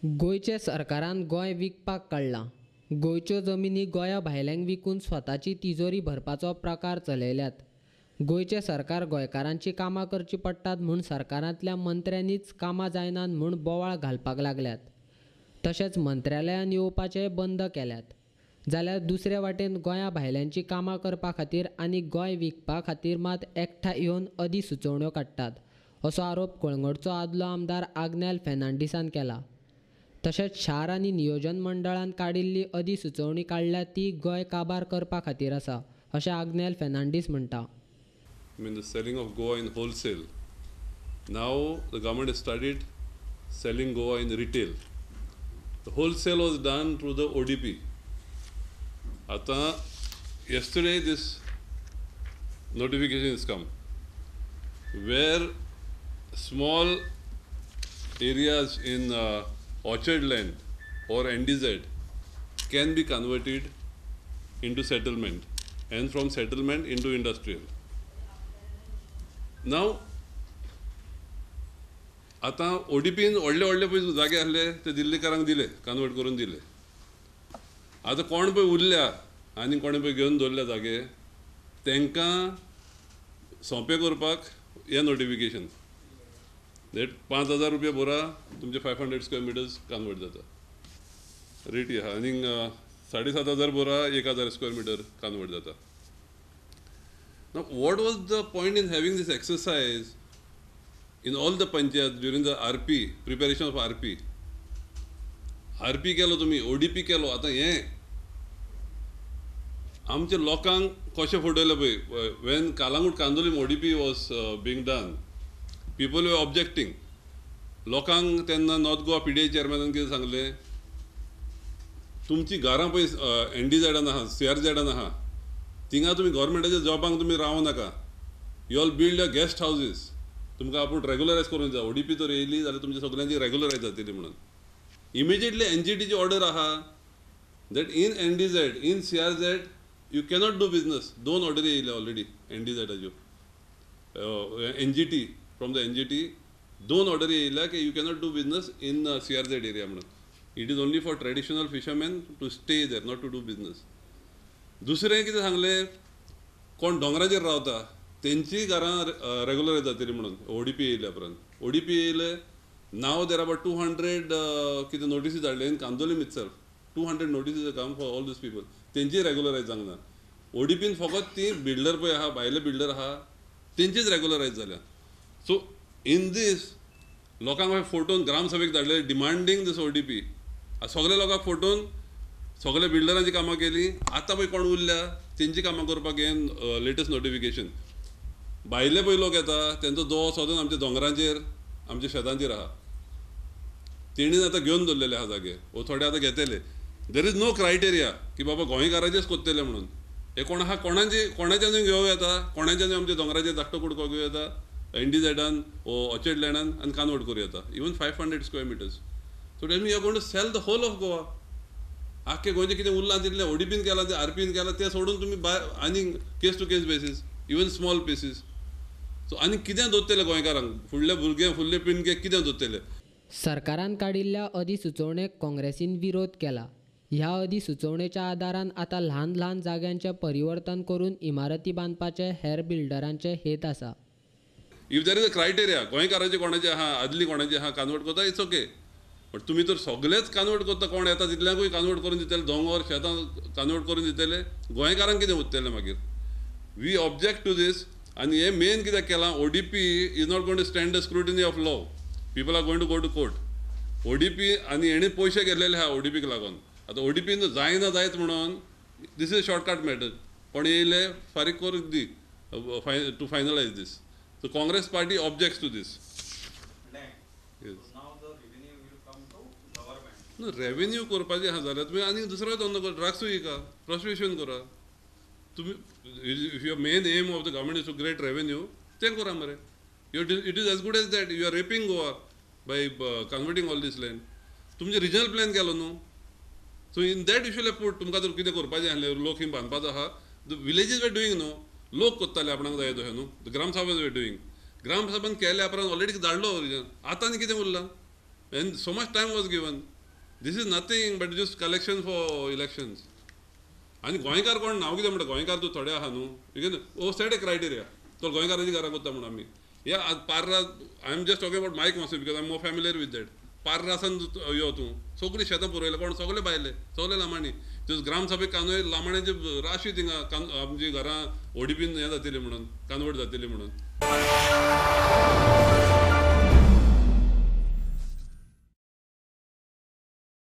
गोंयचे सरकारान गोंय विकपाक काडलां. गोंयच्यो जमिनी गोंया भायल्यांक विकून स्वताची तिजोरी भरपाचो प्रकार चलयल्यात. गोंयचें सरकार गोंयकारांची कामां करचीं पडटात म्हूण सरकारांतल्या मंत्र्यांनीच कामां जायनात म्हूण बोवाळ घालपाक लागल्यात. तशेंच मंत्रालयांत येवपाचेंय बंद केल्यात. जाल्यार दुसरे वाटेन गोंया भायल्यांची कामां करपा खातीर आनी गोंय विकपा खातीर मात एकठांय येवन अधिसुचोवण्यो काडटात असो आरोप कळंगूटचो आदलो आमदार आग्नेल फेर्नांडीसान केला. तशेंच शार आनी नियोजन मंडळान काडिल्ली अधिसुचोवणी काडल्या ती गोंय काबार करपा खातीर आसा अशें आग्नेल फेर्नांडीस म्हणटा. I mean the selling of Goa in wholesale. Now the government has started selling Goa in retail. The wholesale was done through the ODP. Ata yesterday this notification has come where small areas in orchard land or NDZ can be converted into settlement and from settlement into industrial. Now, आतां ओडीपीन व्हडले व्हडले पळय जागे आसले ते दिल्लीकारांक दिले, convert करून दिले. आतां कोण पळय उरल्या आनी कोणें पळय घेवन दवरल्या जागे तांकां सोंपें करपाक हें नोटिफिकेशन that 5,000 रुपया भरा तुमचे 500 स्क्वेअर मिटर्स कन्वर्ट जाता रेटी आहा. आनीक 7,500 भरा 1,000 स्क्वेअर मिटर कन्वर्ट जाता. Now, what was the point in having this exercise in all the panchayats during the RP, preparation of RP? RP केलो तुमी, ODP केलो. आतां हें आमच्या लोकांक कशें फटयलें पळय. When Calangute Candolim ODP was being done, people were objecting. लोकांक तेन्ना नॉर्थ गोवा PDA चेअरमॅनान कितें सांगलें, तुमची घरां पळय NDZ आहा, CRZ आहा, थिंगा तुमी गव्हर्मेंटाच्या जॉबांक तुमी रावं नाका. You all build your guest houses. तुमकां आपूण रेगुलरायज करूंक जाय. ओडीपी तर येयली जाल्यार तुमच्या सगल्यांची रेगुलरायज जातली म्हणून. इमिजिएटली NGTची ऑर्डर आहा that in NDZ, in CRZ you cannot do business. दोन ऑर्डरी येयल्या already NDZाच्यो, NGT, from the NGT दोन ऑर्डरी येयल्या की you cannot do business in CRZ area म्हणून. It is only for traditional fishermen to stay there, not to do business. दुसरें कितें सांगलें, कोण दोंगराचेर रावता तेंचीय घरां रेगुलरायज जातली म्हणून ओडीपी येयल्या उपरांत. ओडीपी येयले, नाव there about 200 कितें नोटिसी धाडले in Candolim itself. 200 notices come for all these people. तेंचीय रेगुलरायज जावंक ना. ओडीपीन फकत ती बिल्डर पळय आहा, भायले बिल्डर आहा, तेंचीच रेगुलरायज जाल्या. सो इन दीस लोकांक फोटोन ग्रामसभेक धाडले डिमांडींग दीस ओडीपी. सगळे लोकांक फोटोन सगळे बिल्डरांची कामां केली. आतां पळय कोण उरल्या तेंची कामां करपाक हें लेटस्ट नोटिफिकेशन. भायले पळय लोक येता तेंचो दो सदांच आमच्या दोंगरांचेर, आमच्या शेतांचेर आहा. तेणीन आतां घेवन दवरलेले आहा जागे, वो थोडे आतां घेतले. There is no criteria की बाबा गोंयकाराचेच करतले म्हणून. हे कोण आहा, कोणाचे कोणाच्यानूय घेवं येता, कोणाच्यानूय आमच्या दोंगराचेर धाकटो कुडको घेवं येता, NDZान वो ऑर्चर्ड लँडान आनी कन्वर्ट करूं येता, even 500 square metres. So that mean you are going to sell the whole of Goa. आख्खे गोंयचें कितें उरलां तितलें ओडीपीन केलां, तें आरपीन केलां, तें सोडून तुमी आनीक case to case basis, even small pieces. So आनी कितें दवरतले गोंयकारांक, फुडले भुरगे, फुडले पिणगे कितें दवरतले? सरकारान काडिल्ल्या अधिसुचोवणेक काँग्रेसीन विरोध केला. ह्या अधिसुचोवणेच्या आदारान आतां ल्हान ल्हान जाग्यांचें परिवर्तन करून इमारती बांदपाचे हेर बिल्डरांचे हेत आसा. If there is a criteria, गोंयकाराचे कोणाचे आहा, आदली कोणाचे आहा, कन्वर्ट करता, it's okay. But तुमी तर सगळेच कन्वर्ट करता, कोण येता तितल्यांकूय कन्वर्ट करून दितले, दोंगर शेतां कन्वर्ट करून दितले, गोंयकारांक कितें उरतलें मागीर? We object to these. आनी हें मेन कित्याक केलां, ODP is not going to stand the scrutiny of law. People are going to go to court. ODP आनी हेणी पयशे घेतलेले आहा ओडीपीक लागून. आतां ओडीपीन जायना जायत म्हणून this is shortcut matter. कोण येयले फारीक करून दी to finalise this. So Congress party objects to this. न्हू रेवेन्यू करपाचें आहा जाल्यार तुमी आनी दुसरो धंदो करा, ड्रग्सूय विका, प्रोस्टिट्यूशन करा. तुमी if your main aim of the government is to create revenue, तें करा मरे. It is as good as that. You are raping Goa by converting all this land. तुमचें रिजनल प्लॅन केलो न्हू, so in that you should have put. तुमकां जर कितें करपाचें आसलें, लोक ही बांदपाचो आहा, the villages were doing न्हू, लोक करताले आपणाक जाय तशें न्हू. The gram sabhas were doing. ग्रामसभान केल्या उपरांत ऑलरेडी धाडलो रिजन. आतां आनी कितें उरलां? And so much time was given. This is nothing but just collection for elections. आनी गोंयकार कोण ना, हांव कितें म्हणटा, गोंयकार तूं थोडे आहा न्हू, you can oh set a criteria. तो गोंयकारांची घरां करता म्हणून आमी ह्या Parra, I am just talking about my constituency because I am more familiar with that. पार्रासान यो तूं सगळीं शेतां पुरयल्या कोण, सगळे भायले, सगळे लामाणी. त्यो ग्रामसभेक कानूय लामाण्याची राशी थिंगा आमची घरां ओडीपीन हें जातली म्हणून, कन्वर्ट जातली म्हणून.